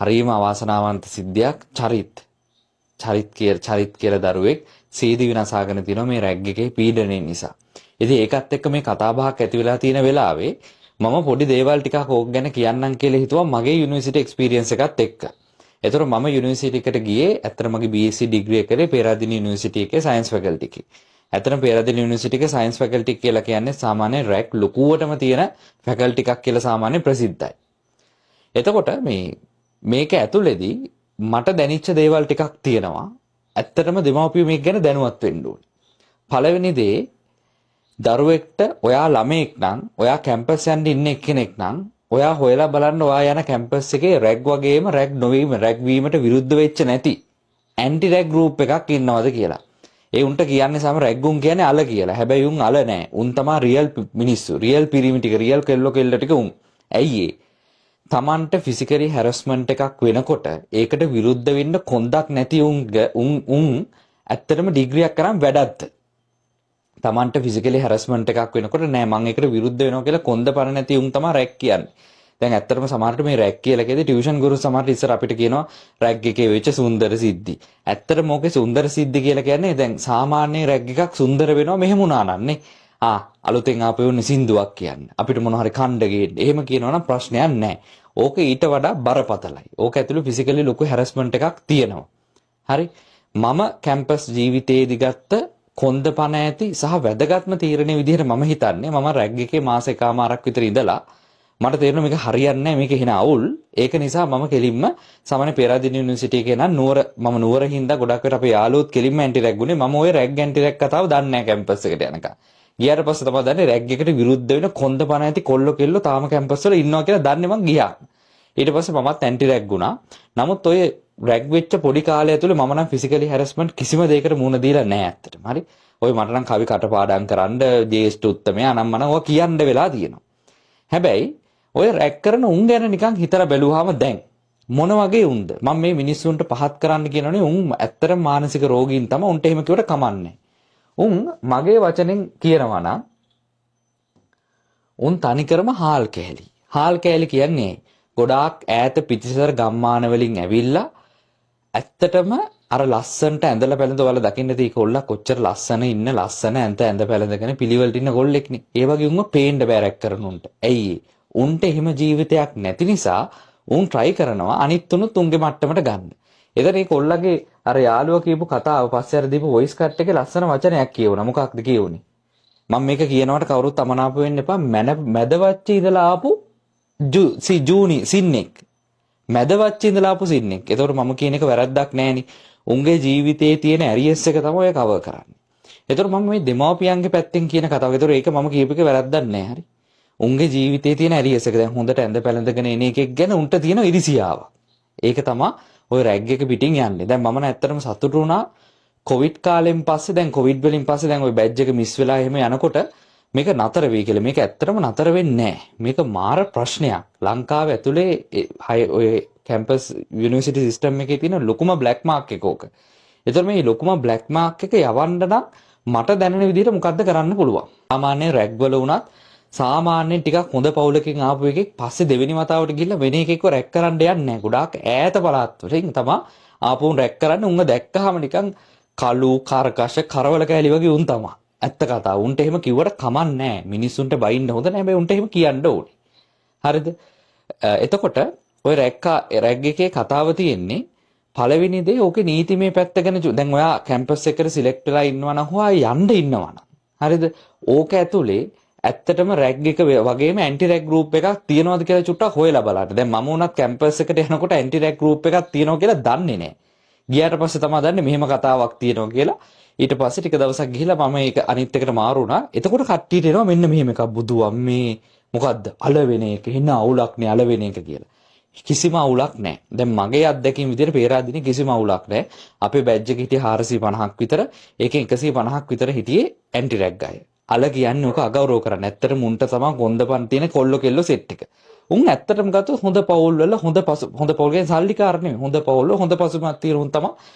හරිම අවාසනාවන්ත සිද්ධියක්. චරිත් චරිත් කියලා චරිත් කියලා දරුවෙක් සීදි විනාසාගෙන තියෙනවා මේ රැග් එකේ පීඩනය නිසා. ඉතින් ඒකත් එක්ක මේ කතා බහක් ඇති වෙලා තියෙන වෙලාවේ මම පොඩි දේවල් ටිකක් ඕක ගැන කියන්නම් කියලා හිතුවා මගේ යුනිවර්සිටි එක්ස්පීරියන්ස් එකත් එක්ක. එතකොට මම යුනිවර්සිටි එකට ගියේ, ඇත්තට මගේ BSc degree එක කරේ පේරාදෙණිය යුනිවර්සිටි එකේ සයන්ස් ෆැකල්ටි එකේ. ඇත්තටම පේරාදෙණිය යුනිවර්සිටි එකේ සයන්ස් ෆැකල්ටි කියලා කියන්නේ සාමාන්‍ය රැග් ලොකුවටම තියෙන ෆැකල්ටි එකක් කියලා සාමාන්‍ය ප්‍රසිද්ධයි. එතකොට මේක ඇතුළේදී මට දැනිච්ච දේවල් ටිකක් තියෙනවා. ඇත්තටම දෙමව්පියෝ මේක ගැන දැනුවත් වෙන්න ඕනේ. පළවෙනි දේ, දරුවෙක්ට ඔයා ළමයෙක් නම්, ඔයා කැම්පස් යන්න ඉන්න එක්කෙනෙක් නම්, ඔයා හොයලා බලන්න ඔයා යන කැම්පස් එකේ රැග් වගේම රැග් නොවීම, රැග් වීමට විරුද්ධ වෙච්ච නැති ඇන්ටි රැග් ගෲප් එකක් ඉන්නවද කියලා. ඒ උන්ට කියන්නේ සම රැග් උන් කියන්නේ අල කියලා. හැබැයි උන් අල නෑ. උන් තමා රියල් මිනිස්සු. රියල් පිරිමි ටික, රියල් කෙල්ලෝ කෙල්ල ටික උන්. ඇයි ඒ? තමන්ට ෆිසිකලි හැරස්මන්ට් එකක් වෙනකොට ඒකට විරුද්ධ වෙන්න කොන්දක් නැති උන් උන් උන් ඇත්තටම ඩිග්‍රියක් කරන් වැඩක්ද? තමන්ට ෆිසිකලි හැරස්මන්ට් එකක් වෙනකොට නෑ මං ඒකට විරුද්ධ වෙනවා කියලා කොන්ද පණ නැති උන් තමයි රැග් කියන්නේ. දැන් ඇත්තටම සමහරට මේ රැග් කියලා කියද්දි ටියුෂන් ගුරු සමහරට ඉස්සර අපිට කියනවා රැග් එකේ වෙච්ච සුන්දර සිද්ධි. ඇත්තටම ඕකේ සුන්දර සිද්ධි කියලා කියන්නේ දැන් සාමාන්‍ය රැග් එකක් සුන්දර වෙනවා මෙහෙම වුණා නම් නේ. ආ, අලුතෙන් ආපු උන්නේ සින්දුවක් කියන්න. අපිට මොන හරි කණ්ඩ ගේන්න. එහෙම කියනවා නම් ප්‍රශ්නයක් නෑ. ඕක ඊට වඩා බරපතලයි. ඕක ඇතුළේ ෆිසිකලි ලොකු හැරස්මන්ට් එකක් තියෙනවා. හරි. මම කැම්පස් ජීවිතයේදී ගත්ත කොන්ද පණ ඇති සහ වැදගත්ම තීරණය විදිහට මම හිතන්නේ, මම රැග් එකේ මාස එකමාරක් විතර ඉඳලා මට තේරුණා මේක හරියන්නේ නැහැ, මේක එන අවුල්. ඒක නිසා මම කෙලින්ම සාමාන්‍ය පේරාදෙණිය යුනිවර්සිටි එකේ නම් නුවර, මම නුවර හින්දා ගොඩක් වෙලාවට අපේ යාළුවොත් කෙලින්ම ඇන්ටි රැග් වුණේ. මම ඔය රැග් ඇන්ටි රැග් කතාව දන්නේ නැහැ කැම්පස් එකට යනකම්. ගියාට පස්සේ තමයි දන්නේ රැග් එකට විරුද්ධ වෙන කොන්ද පණ ඇති කොල්ලෝ කෙල්ලෝ තාම කැම්පස් වල ඉන්නවා කියලා දන්නේ මං ගියා. ඊට පස්සේ මමත් ඇන්ටි රැග් වුණා. නමුත් ඔය රැග් වෙච්ච පොඩි කාලය ඇතුලේ මම නම් ෆිසිකලි හැරස්මන්ට් කිසිම දෙයකට මුහුණ දීලා නැහැ ඇත්තටම. හරි. ඔය මට නම් කවි කටපාඩම් කරන්න, ජ්‍යෙෂ්ඨ උත්තමයා නම් මනම් ඔය කියන්න වෙලා තියෙනවා. හැබැයි ඔය රැග් කරන උන් ගැන නිකන් හිතලා බැලුවාම දැන් මොන වගේ උන්ද? මම මේ මිනිස්සුන්ට පහත් කරන්න කියනවනේ, උන් ඇත්තටම මානසික රෝගීන් තමයි. උන්ට එහෙම කිව්වට කමන්නේ. උන් මගේ වචනෙන් කියනවා නම් උන් තනිකරම හාල් කෑලි. හාල් කෑලි කියන්නේ ගොඩාක් ඈත පිටිසර ගම්මාන වලින් ඇවිල්ලා ඇත්තටම අර ලස්සනට ඇඳලා පැළඳ, ඔයාලා දකින්න ඇති කොල්ලා කොච්චර ලස්සන ඉන්න, ලස්සන ඇඳ ඇඳ පැළඳගෙන පිළිවෙලට ඉන්න කොල්ලෙක්නේ. ඒ වගේ උන්ව පේන්න බෑ රැග් කරන උන්ට. ඇයි ඒ? උන්ට එහෙම ජීවිතයක් නැති නිසා උන් try කරනවා අනිත් උනුත් උන්ගේ මට්ටමට ගන්න. එතන මේ කොල්ලගේ අර යාළුවා කියපු කතාව පස්සේ අර දීපු වොයිස් කට් එකේ ලස්සන වචනයක් කියවුණා. මොකක්ද කියවුනේ? මම මේක කියනවට කවුරුත් අමනාප වෙන්න එපා. මැන මැදවච්ච ඉඳලා ආපු සි ජූනි සින්නෙක්. මැදවච්ච ඉඳලා ආපු සින්නෙක්. ඒතකොට මම කියන එක වැරද්දක් නෑනේ. උන්ගේ ජීවිතයේ තියෙන ඇරියස් එක තමයි ඔය කවර් කරන්නේ. ඒතකොට මම මේ දෙමාපියන්ගේ පැත්තෙන් කියන කතාව. ඒතකොට ඒක මම කියපු එක වැරද්දක් නෑ. හරි. උන්ගේ ජීවිතයේ තියෙන ඇරියස් එක දැන් හොඳට ඇඳ පැළඳගෙන එන එකෙක් ගැන උන්ට තියෙන ඉරිසියාව. ඒක තමයි ඔය රැග් එක පිටින් යන්නේ. දැන් මම නම් ඇත්තටම සතුටු වුණා කොවිඩ් කාලෙන් පස්සේ, දැන් කොවිඩ් වලින් පස්සේ දැන් ඔය බැජ් එක මිස් වෙලා එහෙම යනකොට මේක නතර වෙයි කියලා. මේක ඇත්තටම නතර වෙන්නේ නෑ. මේක මාර ප්‍රශ්නයක්. ලංකාව ඇතුලේ ඔය කැම්පස් යුනිවර්සිටි සිස්ටම් එකේ තියෙන ලොකුම බ්ලැක් මාක් එක ඕක. ඒතර මේ ලොකුම බ්ලැක් මාක් එක යවන්න නම් මට දැනෙන විදිහට මොකද්ද කරන්න පුළුවන්? සාමාන්‍ය රැග් වල වුණත් සාමාන්‍යයෙන් ටිකක් හොඳ පවුලකින් ආපු එකෙක් පස්සේ දෙවෙනි වතාවට ගිහිල්ලා වෙන එකෙක්ව රැග් කරන්න යන්නේ නැහැ. ගොඩාක් ඈත පළාත් වලින් තමා ආපු උන් රැග් කරන්නේ. උන්ව දැක්කහම නිකන් කළු කර්කශ කරවල කෑලි වගේ උන් තමා. ඇත්ත කතාව. උන්ට එහෙම කිව්වට කමක් නැහැ. මිනිස්සුන්ට බයින්න හොඳ නැහැ. හැබැයි උන්ට එහෙම කියන්න ඕනේ. හරිද? එතකොට ඔය රැග් එකේ කතාව තියෙන්නේ පළවෙනි දේ ඕකේ නීතිමය පැත්ත ගැන. දැන් ඔයා කැම්පස් එකට සිලෙක්ට් වෙලා ඉන්නවා නම් හෝ ආයෙ යන්න ඉන්නවා නම්, හරිද, ඕක ඇතුලේ ඇත්තටම රැග් එක වගේම ඇන්ටි රැග් ගෲප් එකක් තියෙනවද කියලා චුට්ටක් හොයලා බලන්න. දැන් මම වුණත් කැම්පස් එකට යනකොට ඇන්ටි රැග් ගෲප් එකක් තියෙනවා කියලා දන්නේ නැහැ. ගියාට පස්සේ තමයි දන්නේ මෙහෙම කතාවක් තියෙනවා කියලා. ඊට පස්සේ ටික දවසක් ගිහිල්ලා මම ඒක අනිත් එකට මාරු වුණා. එතකොට කට්ටියට එනවා මෙන්න මෙහෙම එකක්, බුදු අම්මේ මොකද්ද අල වෙන එක, එන්න අවුලක් නේ අල වෙන එක කියලා. කිසිම අවුලක් නැහැ. දැන් මගේ අත්දැකීම් විදිහට පේරාදෙණිය කිසිම අවුලක් නැහැ. අපේ බැච් එකේ හිටියේ 450ක් විතර. ඒකෙන් 150ක් විතර හිටියේ ඇන්ටි රැග් අය. අල කියන්නේ ඔක අගෞරව කරන්න. ඇත්තටම උන්ට තමයි කොන්දපන් තියෙන කොල්ලෝ කෙල්ලෝ සෙට් එක. උන් ඇත්තටම ගත්තොත් හොඳ පවුල් වල හොඳ පසු, හොඳ පවුල් කියන්නේ සල්ලිකාර නෙමෙයි. හොඳ පවුල් වල හොඳ පසුබිමක් තියෙන උන් තමයි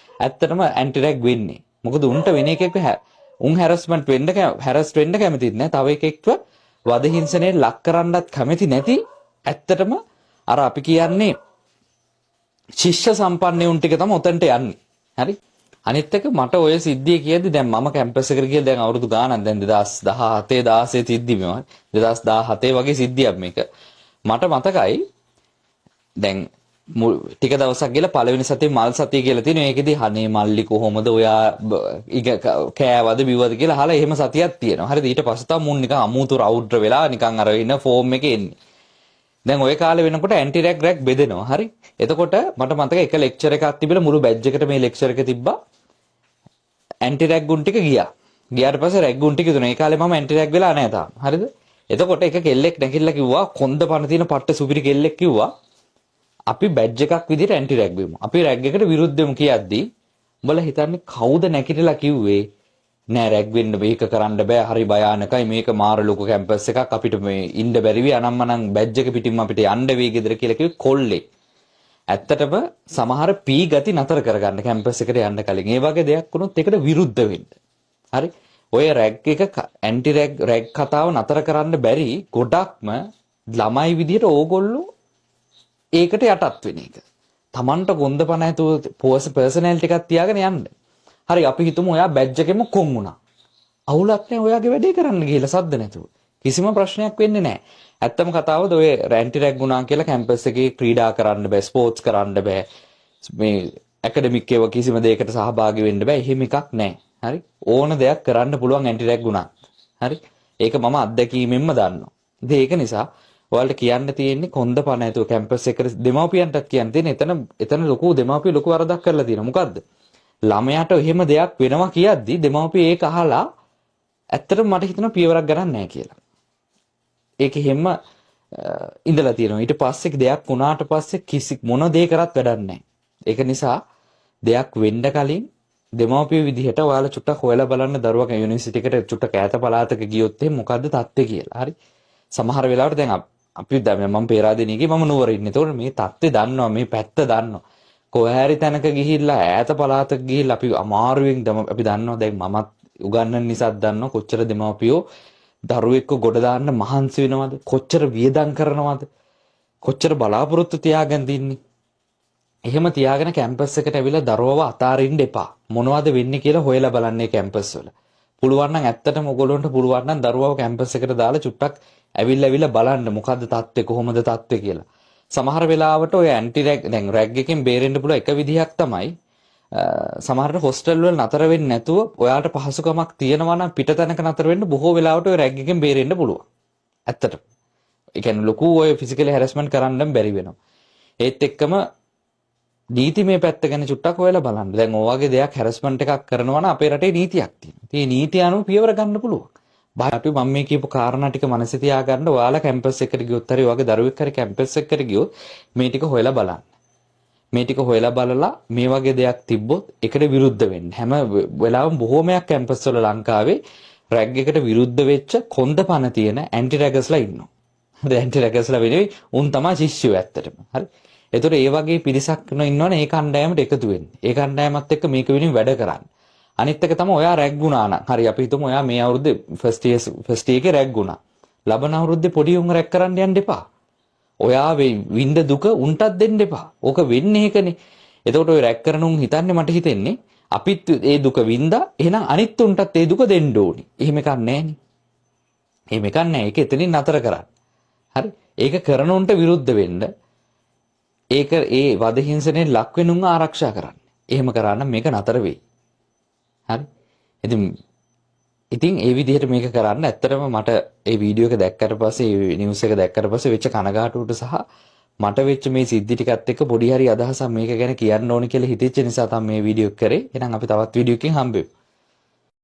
ඇත්තටම ඇන්ටි රැග් වෙන්නේ. මොකද උන්ට වෙන එකෙක්ව උන් හැරස්මන්ට් වෙන්න, හැරස් වෙන්න කැමතිත් නෑ. තව එකෙක්ව වද හිංසනයට ලක් කරන්නත් කැමති නැති, ඇත්තටම අර අපි කියන්නේ ශිෂ්‍ය සම්පන්න උන් ටික තමයි ඔතනට යන්නේ. හරි? අනිත් එක මට ඔය සිද්ධිය කියද්දි දැන් මම කැම්පස් එකට ගිහලා දැන් අවුරුදු ගාණක්, දැන් 2017 16 සිද්ධි මේවා, 2017 වගේ සිද්ධියක් මේක. මට මතකයි දැන් ටික දවසක් ගිහලා පළවෙනි සතියේ මල් සතිය කියලා තියෙනවා. ඒකෙදි අනේ මල්ලි කොහොමද ඔයා ඉග කෑවද බිව්වද කියලා අහලා එහෙම සතියක් තියෙනවා. හරිද? ඊට පස්සේ තමයි මුන් නිකන් අමුතු රවුඩ් වෙලා නිකන් අර ඉන්න ෆෝම් එකේ එන්නේ. දැන් ඔය කාලේ වෙනකොට ඇන්ටි රැග් රැග් බෙදෙනවා. හරි? එතකොට මට මතක එක ලෙක්චර් එකක් තිබිලා මුළු බැච් එකට මේ ලෙක්චර් එක තිබ්බා. ඇන්ටි රැග් උන් ටික ගියා. ගියාට පස්සේ රැග් උන් ටික දුන්නා. ඒ කාලේ මම ඇන්ටි රැග් වෙලා නෑ තාම. හරිද? එතකොට එක කෙල්ලෙක් නැගිටලා කිව්වා, කොන්ද පණ තියෙන පට්ට සුපිරි කෙල්ලෙක් කිව්වා, අපි බැජ් එකක් විදිහට ඇන්ටි රැග් වෙමු. අපි රැග් එකට විරුද්ධ වෙමු කියද්දි උඹලා හිතන්නේ කවුද නැගිටලා කිව්වේ නෑ රැග් වෙන්න මේක කරන්න බෑ, හරි භයානකයි, මේක මාර ලොකු කැම්පස් එකක්, අපිට මේ ඉන්න බැරි වෙයි, අනම්මනම් බැජ් එක පිටින්ම අපිට යන්න වෙයි ගෙදර කියලා කිව්වේ කොල්ලේ. ඇත්තටම සමහර පී ගති නතර කරගන්න කැම්පස් එකට යන්න කලින් ඒ වගේ දෙයක් වුණොත් ඒකට විරුද්ධ වෙන්න. හරි? ඔය රැග් එක ඇන්ටි රැග් රැග් කතාව නතර කරන්න බැරි ගොඩක්ම ළමයි විදිහට ඕගොල්ලෝ ඒකට යටත් වෙන එක. තමන්ට කොන්ද පණ ඇතුව පෝස පර්සනැලිටි එකක් තියාගෙන යන්න. හරි, අපි හිතමු ඔයා බැජ් එකෙම කොන් වුණා. අවුලක් නෑ, ඔයාගේ වැඩේ කරන්න ගිහලා සද්ද නැතුව. කිසිම ප්‍රශ්නයක් වෙන්නේ නෑ. ඇත්තම කතාවද ඔය ඇන්ටි රැග් වුණා කියලා කැම්පස් එකේ ක්‍රීඩා කරන්න බෑ, ස්පෝර්ට්ස් කරන්න බෑ. මේ ඇකඩමික් ඒවා කිසිම දෙයකට සහභාගී වෙන්න බෑ. එහෙම එකක් නෑ. හරි? ඕන දෙයක් කරන්න පුළුවන් ඇන්ටි රැග් වුණත්. හරි? ඒක මම අත්දැකීමෙන්ම දන්නවා. ඉතින් ඒක නිසා ඔයාලට කියන්න තියෙන්නේ කොන්ද පණ ඇතුව කැම්පස් එකට දෙමව්පියන්ටත් කියන්න තියෙන්නේ එතන එතන ලොකු දෙමව්පිය ලොකු වරදක් කරලා තියෙනවා. මොකද්ද? ළමයාට එහෙම දෙයක් වෙනවා කියද්දි දෙමව්පිය ඒක අහලා ඇත්තටම මට හිතෙනවා පියවරක් ගන්න නැහැ කියලා. ඒක එහෙම ඉඳලා තියෙනවා. ඊට පස්සේ දෙයක් වුණාට පස්සේ කිසි මොන දේ කරත් වැඩක් නැහැ. ඒක නිසා දෙයක් වෙන්න කලින් දෙමව්පිය විදිහට ඔයාලා චුට්ටක් හොයලා බලන්න දරුවා යුනිවර්සිටි එකට චුට්ටක් ඈත පළාතක ගියොත් එහෙනම් මොකද්ද තත්ත්වය කියලා. හරි. සමහර වෙලාවට දැන් අපි දැන් මම පේරාදෙණියගේ මම නුවර ඉන්නේ. ඒතකොට මේ තත්ත්වය දන්නවා, මේ පැත්ත දන්නවා. කොහේ හරි තැනක ගිහිල්ලා ඈත පළාතක ගිහිල්ලා අපි අමාරුවෙන් අපි දන්නවා, දැන් මමත් උගන්නන නිසාත් දන්නවා කොච්චර දෙමව්පියෝ දරුවෙක්ව ගොඩ දාන්න මහන්සි වෙනවද, කොච්චර වියදම් කරනවද, කොච්චර බලාපොරොත්තු තියාගෙන ඉන්නේ. එහෙම තියාගෙන කැම්පස් එකට ඇවිල්ලා දරුවව අතාරින්න එපා. මොනවද වෙන්නේ කියලා හොයලා බලන්න කැම්පස් වල. පුළුවන් නම් ඇත්තටම ඔයගොල්ලන්ට පුළුවන් නම් දරුවව කැම්පස් එකට දාලා චුට්ටක් ඇවිල්ලා ඇවිල්ලා බලන්න මොකද්ද තත්ත්වය, කොහොමද තත්ත්වය කියලා. සමහර වෙලාවට ඔය ඇන්ටි රැග් දැන් රැග් එකෙන් බේරෙන්න පුළුවන් එක විදිහක් තමයි සමහරට හොස්ටල් වල නතර වෙන්නේ නැතුව ඔයාට පහසුකමක් තියෙනවා නම් පිට තැනක නතර වෙන්න බොහෝ වෙලාවට ඔය රැග් එකෙන් බේරෙන්න පුළුවන්. ඇත්තටම. ඒ කියන්නේ ලොකු ඔය ෆිසිකලි හැරස්මන්ට් කරන්න බැරි වෙනවා. ඒත් එක්කම නීතිමය පැත්ත ගැන චුට්ටක් හොයලා බලන්න. දැන් ඔය වගේ දෙයක් හැරස්මන්ට් එකක් කරනවා නම් අපේ රටේ නීතියක් තියෙනවා. ඉතින් මේ නීතිය අනුව පියවර ගන්න පුළුවන්. අපි මම මේ කියපු කාරණා ටික මනසේ තියාගන්න. ඔයාලා කැම්පස් එකට ගියොත් හරි ඔයාගේ දරුවෙක් හරි කැම්පස් එකට ගියොත් මේ ටික හොයලා බලන්න. මේ ටික හොයලා බලලා මේ වගේ දෙයක් තිබ්බොත් ඒකට විරුද්ධ වෙන්න. හැම වෙලාවෙම බොහෝමයක් කැම්පස් වල ලංකාවේ රැග් එකට විරුද්ධ වෙච්ච කොන්ද පණ තියෙන ඇන්ටි රැගර්ස්ලා ඉන්නවා. හරි, ඇන්ටි රැගර්ස්ලා වෙනුවෙන් උන් තමයි ශිෂ්‍යයෝ ඇත්තටම. හරි. ඒතර ඒ වගේ පිරිසක් ඉන්නවනේ ඒ කණ්ඩායමට එකතු වෙන්න. ඒ කණ්ඩායමත් එක්ක මේක වෙනුවෙන් වැඩ කරන්න. අනිත් එක තමයි ඔයා රැග් වුණා නම්. හරි, අපි හිතමු ඔයා මේ අවුරුද්දේ ෆස්ට් ඉයර් එකේ රැග් වුණා. ලබන අවුරුද්දේ පොඩි උන් රැග් කරන්න යන්න එපා. ඔයා වින්ද දුක උන්ටත් දෙන්න එපා. ඕක වෙන්නේ ඒකනේ. එතකොට ඔය රැග් කරන උන් හිතන්නේ, මට හිතෙන්නේ අපිත් ඒ දුක වින්දා, එහෙනම් අනිත් උන්ටත් ඒ දුක දෙන්න ඕනි. එහෙම එකක් නෑනේ. එහෙම එකක් නෑ. ඒක එතනින් නතර කරන්න. හරි. ඒක කරන උන්ට විරුද්ධ වෙන්න. ඒක ඒ වද හිංසනයෙන් ලක් වෙන උන් ආරක්ෂා කරන්න. එහෙම කරා නම් මේක නතර වෙයි. හරි. ඉතින් ඉතින් ඒ විදිහට මේක කරන්න. ඇත්තටම මට ඒ වීඩියෝ එක දැක්කට පස්සේ, ඒ නිවුස් එක දැක්කට පස්සේ වෙච්ච කනගාටුවට සහ මට වෙච්ච මේ සිද්ධි ටිකත් එක්ක පොඩි හරි අදහසක් මේක ගැන කියන්න ඕනි කියලා හිතෙච්ච නිසා තමයි මේ වීඩියෝ එක කරේ. එහෙනම් අපි තවත් වීඩියෝ එකකින් හම්බෙමු.